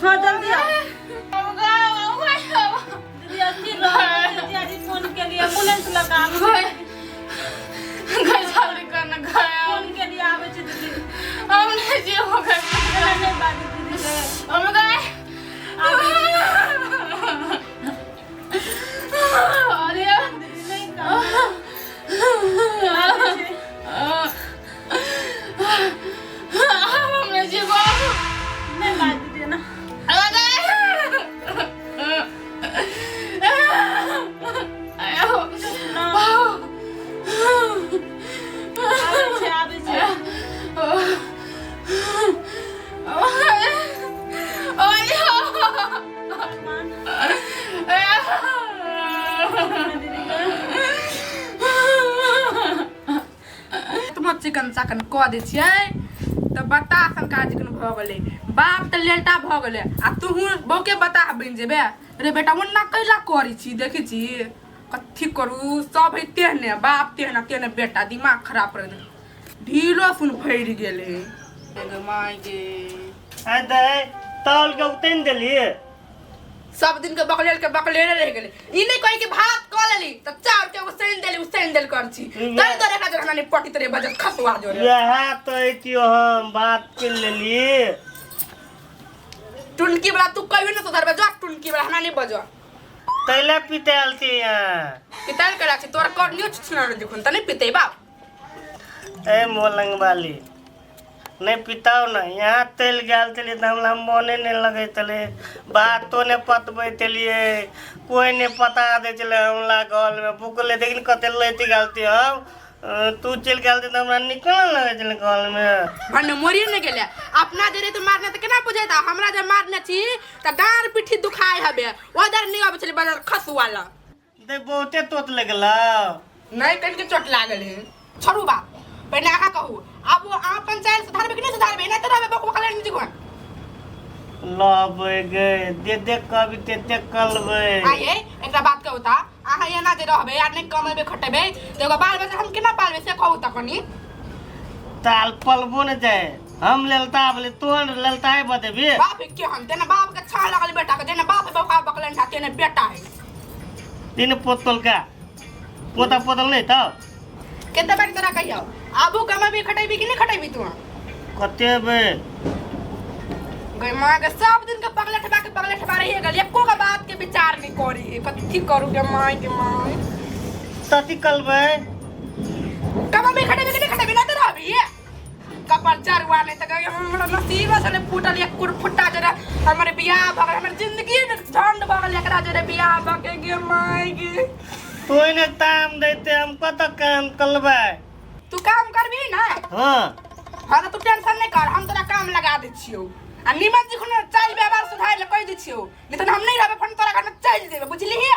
हाँ जल्दी आओ। दीदी अस्थिर रहो, जीजाजी फोन के लिए एम्बुलेंस लगा आबै छै। फोन के लिए आबै छै दीदी। एना नहि बाजू दीदी रे। आबै छै। दीदी नहि कानू। आबै छै। नहि बाजू दीदी एना। चुप ना। आबै छै, आबै छै। भगवान। दीदी के। एतबो चिकन चाकन कऽ दै छियै तऽ बताह सनका चिकन भऽ गेलै। बाप तऽ लेलटा भऽ गेलै आ तूहू बौके बताह बनि जेबे। रे बेटा, ओना कैला करै छी? देखै छी कथी करू, सब है तेहने बाप तेहने तेहने बेटा, दिमाग खराब कर देलक। ढीलो सुन भरि गेलै गे माय गे। आइ दै तौल के उतैन देलियै। सब दिन के बकलेल के बकलेले रह गेलै। ई नहीं कही कि भात क लेली त चाउर के उसैन देली, उसैन देल कर छी तै तोरे एकरा जोरे हमरा नहीं पटी तोरे बजत खसुआ जोरे। इएह तो अइतियो हम बात कर लेली। टुनकी वाला तू कहियो न सुधरबे, जा टुनकी वाला हमरा नहीं बजो। तैला पितायल छी यहाँ। पितायल करा छी तोरा करनियो छुछना देखुन त नहीं पिते बाप। ए मोलंग वाली नहीं पिताओ ना, यहाँ तेल गेल छलियै तऽ हमरा मोने नहीं लगै छलै, भातो नहीं पतबै छलियै, कोई नहीं पता दै छलै हमरा घरमे। भुखले देखिन कते लैत गेल थी हम, तू चलि गेल थी तऽ हमरा नीको नहीं लगै छलै घरमे। भन्ने मरिए नहीं गेलै अपना जे रहे मारने तऽ केना बुझेता, हमरा जे मारने छी तऽ डाँड़ पिट्ठी दुखाय हबे, उधर नहीं अबै छलै बाजार खसुआला। दे बहुते तोत लगला। नहीं कनिके चोट लागल है। छोड़ू बाप, पहिने अहाँ कहू आब वो अहाँ पंचायत सुधारबे कि नहीं सुधारबे? नहीं तऽ रहबे बक बक लेने जीवन। लबै गे दे दे कभी दे दे कलबै। आइए एकटा बात कहू ता, अहाँ एना जे रहबे आ नहीं कमेबे खटेबे तऽ एगो बाल बच्चा हम केना पालबे से कहू ता कनी। ताल पलबो न जाए हम लेलता बोले तू लेलता है बतेबी। बाप के हम तेना बाप के छा लगल बेटा के, जेना बाप बका बकलन था तेना बेटा है। तीन पोतल का पोता पोतल नहीं तो केते बार तोरा कहियो आबू कमेबी खटेबी कि नहीं खटेबी तू? कते बे गई माँ के सब दिन के पगले ठबा के पगले ठबा रही गेल, एको के बात के विचार नहीं करी, कथी करू गे माय के माय। तती कलबै कमेबी खटेबी कि नहीं खटेबी? ना तो रहबी कपार चरुआ नहीं तो हमरा नसीब से ने फूटल एक कुर फुट्टा जरा हमर बियाह भ गेल, हमर जिंदगी ने झंड भ गेल एकरा जरे बियाह भ के गे माय गे। तू ने ताम देते हम कत काम कलबै? तू काम करबी ना? हां। हां तो तू टेंशन नहीं कर, हम तोरा काम लगा दै छियौ आ निमन जी खुना चाल व्यवहार सुधार ले कहि दै छियौ, नहीं तो हम नहीं रहबे फोन तोरा घर में चल जेबे, बुझलिही?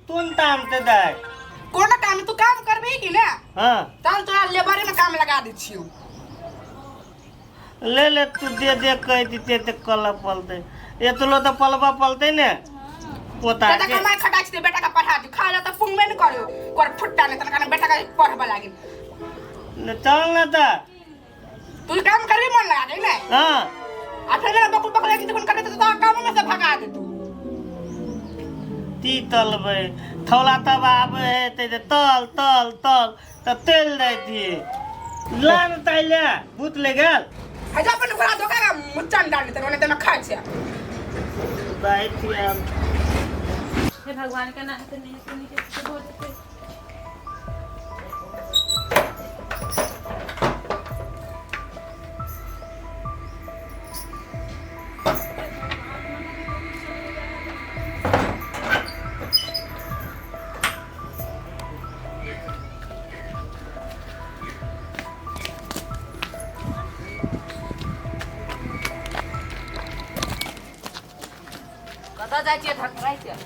तू ताम ते दै कोना काम? तू काम करबी कि ना? हां। चल तोरा लेबरे में काम लगा दै छियौ। ले ले तू दे दे कह दीते ते कल पलते एतलो तो पलबा पलते ने पोता के के कमाई खटाई छै बेटा के पढ़ा दू, खा जा त पुंगबे न करू कर फुट्टा ने तनका बेटा के पढ़बा लागी। ने चल ना ता तू काम करबी मन लगा के ने? हां। आ फेर ना बकुल बकुल के तखन करबे त तोरा काम में से भगा दे तू। ती तलबै थौला तब आबै है ते तल तल तल त तेल दै थी ला न ताइले भूत ले गेल। हजा अपन घोड़ा धोखा का मुच्चन डाल देते ओने ते में खाइ छै। दै थी हम। हे भगवान के नाम से नहीं सुनी के भऽ जेतै। कतऽ जाइ छियै धकराइ छियै?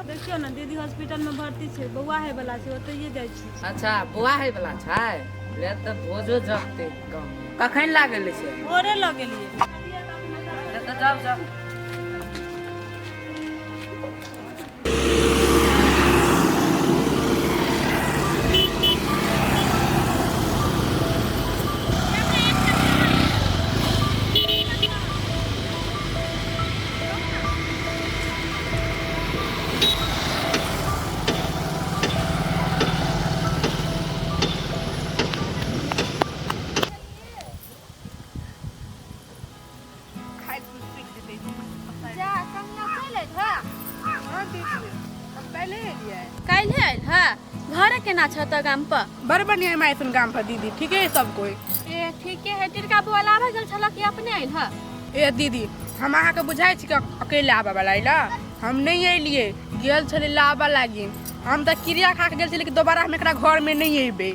देखियौ ने दीदी हॉस्पिटल में भर्ती छै, बौआ होय वाला छै, ओतहिए जाइ छी। अच्छा बौआ होय वाला छै, ले तऽ भोजो जगतै गाँव। कखन लागल छै? भोरे लऽ गेलियै। ले तऽ जाउ जाउ। खाइ सुखि जेतै। जा कहिया चलि अइल हँ? हँ दीदी, हम पहिले एलियै। काल्हि आयल हँ? घरे केना छ तऽ गाम पर? बड़ बढ़िया माय सुन गाम पर दीदी, ठीके है सब कोई। ए ठीके है। टिरका बौआ लाबऽ गेल छलक कि अपने आयल हँ? ए दीदी, हम अहाँके बुझाइ छी कि अकेले आबऽ वाला अइला? हम नहि एलियै, गेल छलै लाबऽ लागी। हम तऽ क्रिया खा के गेल छलियै कि दोबारा हम एकरा घरमे नहि अयबै।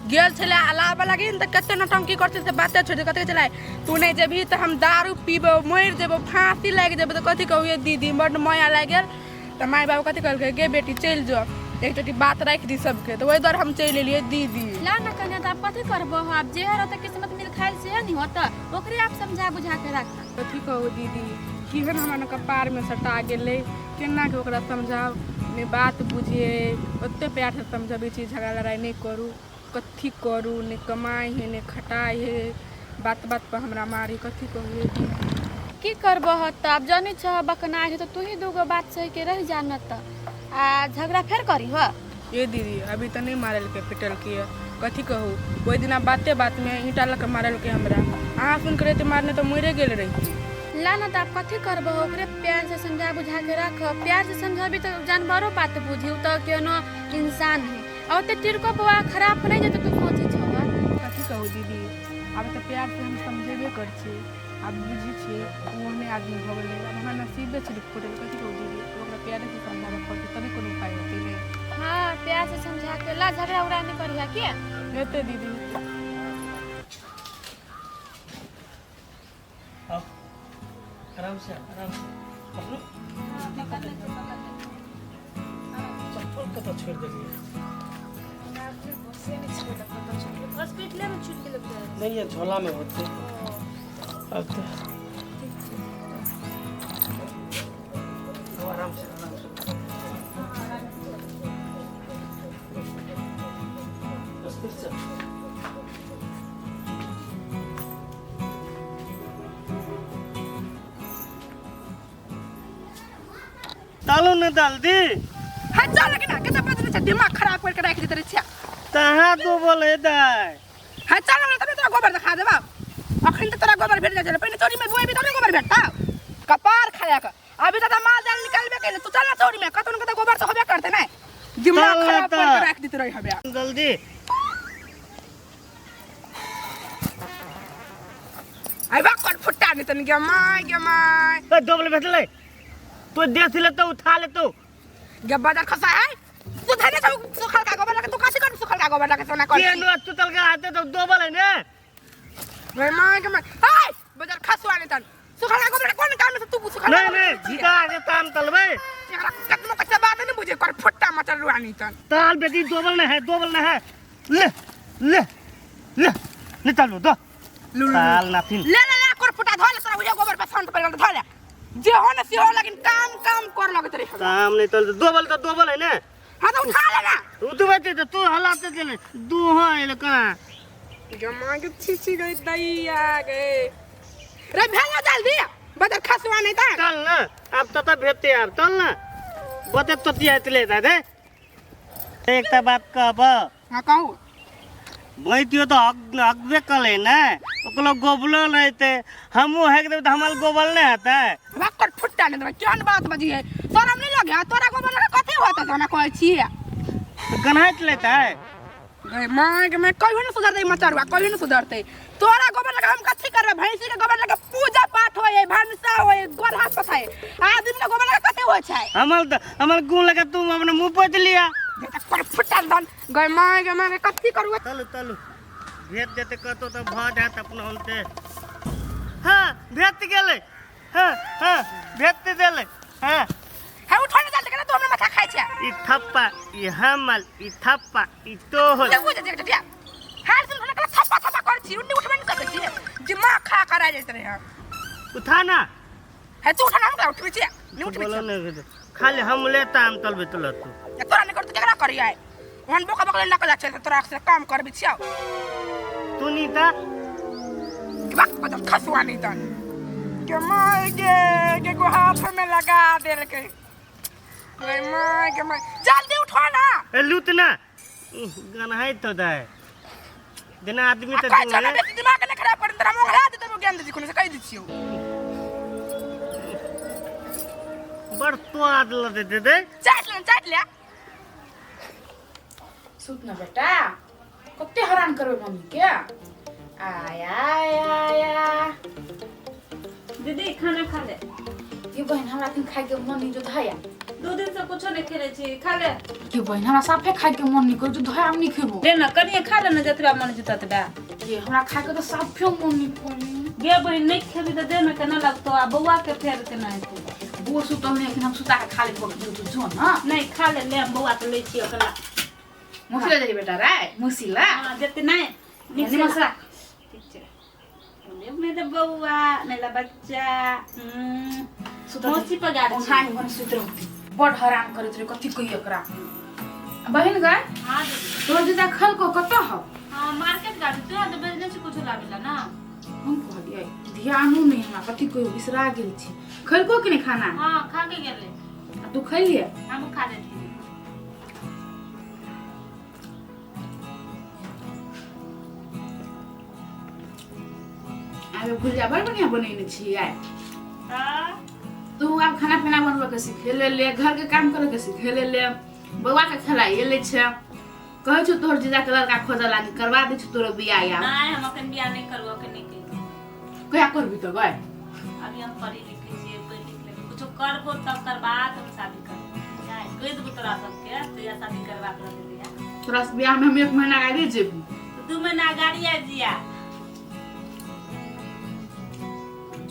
गेल छलै आ लाबऽ लागी तऽ कते नौटंकी करतै से बाते छोड़ि दे। कते छलै तू नहि जेबही तऽ हम दारू पीबौ, मरि जेबौ, फाँसी लागि जेबौ। तऽ कथी कहू ये दीदी, बड्ड माया लागि गेल। तऽ माय बाबू कथी कहलकै, गे बेटी चलि जो, एक चोटी बात राखि दी सबके। तऽ ओहि दुआरे हम चलि एलियै दीदी। ला ना कन्या, तऽ आब कथी करबो? आब जे रहतै किस्मत मिल खाइल से नहीं होता, ओकरे आप समझा बुझा के राख। कथी कहू दीदी, केहन हमरा ने कपारमे सटा गेलै। केना के ओकरा समझाउ? नहि बात बुझियै, ओते प्यारसँ समझबै छी, झगड़ा लड़ाइ नहि करू, कथी करू। नहि कमाइ है, नहि खटाइ है, बात बात पर हमरा मारी। कथी कहू ये दीदी? की करबो तऽ आब जनै छह बकनाइ है तऽ तू ही दूगो बात सही के रह जा न तऽ आ झगड़ा फेर करी हो। ये दीदी, अभी तऽ नहि मारलकै पिटलकै। कथी कहू, ओहि दिना बाते बातमे ईंटा लऽ कऽ मारलकै हमरा। अहाँ सुन के रहिते मारने तऽ मरे गेल रहिती। ला ना तऽ आब कथी करबो? ओकरे प्यार से समझा बुझा के राख। प्यार से समझाबी तऽ जानवरो बात बुझी, उ तऽ केनो इंसान है। आ ओते टिरको बौआ खराब नहीं जेते तू सोचै छह। कथी कहू दीदी, आब तऽ प्यार से हम समझेबे कर छी, आब बुझी छियै ओ ओहने आदमी भऽ गेलै। आब हमरा नसीबे छलै फुटल। कथी कहू दीदी, ओकरा प्यारे से समझाबऽ पड़तै, तभी कोनो उपाय होतै ने। हाँ, प्यार से समझा के ला, झगड़ा उगड़ा नहीं करिहा के। हेतै दीदी, हेतै। आओ, आराम से, आराम से पकड़ो। चप्पल कतऽ छोड़ि देलियै? हॉस्पिटले में छूट गेल। नहीं, ये झोला में होते। अब तो आओ, आराम से, आराम से। बस फिर से। तालो ने डाल दी। है चल लेकिन कते बजने छै, दिमाग खराब करके राखि देते छै। तहाँ तो बोले दाय। है चल ना, तबे तोरा गोबर देखा देबा। अखन तऽ तोरा गोबर भेट जाइ छलै, पहिने चोरी में बोएबी तब ने गोबर भेटतौ। कपार खाया के अभी तऽ माल जाल निकालबे केले। तू चल ना चोरी में, कतौ न कतौ गोबर तऽ होबे करतै ने। दिमाग चल ना खराब तऽ। करके राखि देते रही हबे। जल्दी। अइबा कर फुट्टा नहीं तन गे my, गे my. ए, डबल भेटलै तो देख ले तो उठा ले तो। गे बाजार खसा है तू, धने छौ सुखल का गोबर लगे। तू काशी कर सुखल का गोबर लगे सोना कर। के नो तुतल के हाथे तो डबल है ने। गे my, गे my, हाय बाजार खसवा नहीं तन सुखल का गोबर के कोन काम से तू सुखल का नहीं गोबर नहीं लगे? झिका के ताम तलबै। एकरा कतनो कच्चा बात नहीं बुझे, कर फुट्टा मचल रुआनी तन। ताल बेटी, डबल नहीं है, डबल नहीं है। ले ले ले निकाल लो दो। लू लू। ताल नाथिन। ले ले ले, कर फुटा धोले तोरा बुझे गोबर पे संत पर धोले जे हो न से हो, लेकिन काम काम कर लगत रही। ताम नहीं तल, डबल तो डबल है ने। हां तो उठा ले ना। उठबै तो तू हलाते चले दू हो एले कहाँ। जमा के छीछी गई दैया गए रे, भेल जल्दी बदर खसवा नहीं ता। चल ना, अब तो तो भेटते आब। चल ना, बते तोतिया ले दे। एकटा बात कहब? हां कहू। बैठियो तो हक हकबे कले ने, ओकरो गोबलो नहीं ते हमहूँ हेक देब तऽ हमर गोबल नहीं हेतै। कर फुट्टा नहीं देबै, केहन बात बजी है? शरम नहीं लगे तोरा? गोबर लगे कथी होता तो हमरा कहै छी। गन्हाइत लेतै। गए माँ के, मैं कहियो न सुधरतै मचरुआ, कहियो न सुधरतै। तोरा गोबर लगे हम कथी करबै? भैंसी के गोबर लगे पूजा पाठ होय, भनसा होय, गोरहा पथाय। आदमी के गोबर लगे कथी होइ छै? हमर हमर गुण लगे तू अपने मुँह पोछि लिया। कर फुट्टा धन गए माँ के, माँ के कथी करू? चलू चलू, भेज देते कतौ तऽ भऽ जायत अपना होते। हाँ, भेज गेलै। हाँ हाँ, भेज देलै। हाँ। है उठो न जल्दी, तू हमरा माथा खाइ छै। ई थप्पा ई हमल, ई थप्पा ई तोहल। ले बुझे देख दिया हार सुन हमरा थप्पा थप्पा कर छी, उन्नी उठबे न करै छी, दिमाग खा कर आ जाइत रहे। उठा ना। है तू उठा ना, हमरा उठबै छी नहीं उठबै बोलो छी। नहीं, खाली हम लेता हम तलबे तो तू। या तोरा नहीं कर तो केकरा करी आए? ओहन बोका बकले नकला छै तोरा से काम करबी छियौ। तू नहीं था। बाक बदल खसुआ नहीं तन के my गे के को हाथ में लगा देलकै। गे my गे my, जल्दी उठो ना। ए लूत ना, गनहाई तो दे जेना आदमी आ तऽ कहै छौ दूहे। ने बेसी दिमाग नहि खराब कर, तोरा मोंघरा देतै ज्ञान दै छी, कोनो से कहि दै छियौ। बड़ स्वाद लगै दे। चाट ले, चाट ले। सुत न बेटा, कते हैरान करबै मम्मी के। आया आया। दीदी खाना खा ले। ये बहन हमरा अखन खाय के मन नहीं जो धाया। 2 दिन से कुछो नहीं खेले छी, खा ले। ये बहन हमरा साफे खाय के मन नहीं कर जो धाया, हम नहीं खेबो। ले ना कनिए खा ले ना, जतबा मन जो ततबा। ये हमरा खाय के तो साफे मन नहीं करे। गे बहन नहीं खेबी त देह में केना लगतो, आ बौआ के फेर केना हेतै। बौआ सुतल नहीं अखन, हम सुता के खा लेबो तू जो ना। नहीं खा ले, ले हम बौआ के लै छी ओकरा। मुसी ले जाई बेटा रे, मुसी ला। हां जते नहीं निक से मसरा। ठीक छै। ले मेरे बौआ, मेरा बच्चा। मौसी पगार छी। हां बन सुत रहती। बड़ हरान करैत रहे, कथी कहियो एकरा। बहन गए? हां दीदी। तोर जीजा खल को कत हो? हां मार्केट गाड़ी तो तो बिजनेस कुछ लाबिला ना। हम कहलियै ध्यानो नहीं हमरा, कथी कहियो बिसरा गेल छी। खलको कि नहीं खाना? हां खा के गेलै। आ तू खैलिए? हम खा लेलियै। आबे भुजिया बड़ बढ़िया बनेने छी आइ। तू आब खाना पीना बनबऽ के सिखे ले, घर के काम करे के सिखे ले, बौआ के खेलाइए ले छै। कहै छौ तोहर जीजा के लड़का खोजऽ लागी, करवा दै छौ तोरो बियाह आब। नहीं हम अखन बियाह नहीं करबो, अखन नहीं करबो। कहिया करबी तऽ गय? अभी हम पढ़ी लिखै छियै, पढ़ि लिख लेबै, कुछो करबो तब करबा तब शादी करबो। नहीं कहि देबो तोरा सबके तहिया शादी करबा के रहतै बियाह। तोरा बियाह में हम 1 महीना आगे जेबी। 2 महीना गाड़ी आबि जिया।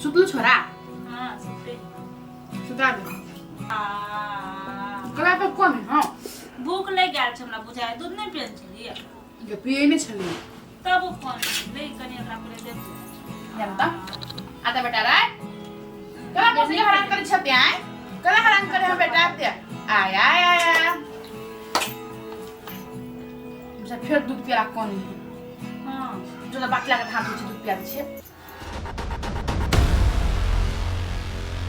सुतलु छोरा? हां सुते। सुता दे। कला पे कोन है? हां भूख लागि गेल छै हमरा बुझाय, दूध नहीं पियन छलियै। जे पिए नहीं छलियै तब फोन ले कनी एकरा पहिले दे। जनता आता बेटा रे, कला मौसी के हरान करे छते आय, कला हरान करे हम बेटा ते आय आय आय आय। फिर दूध पिया कोन है? हां जो तो बाटला के हाथ दूध पिया छै।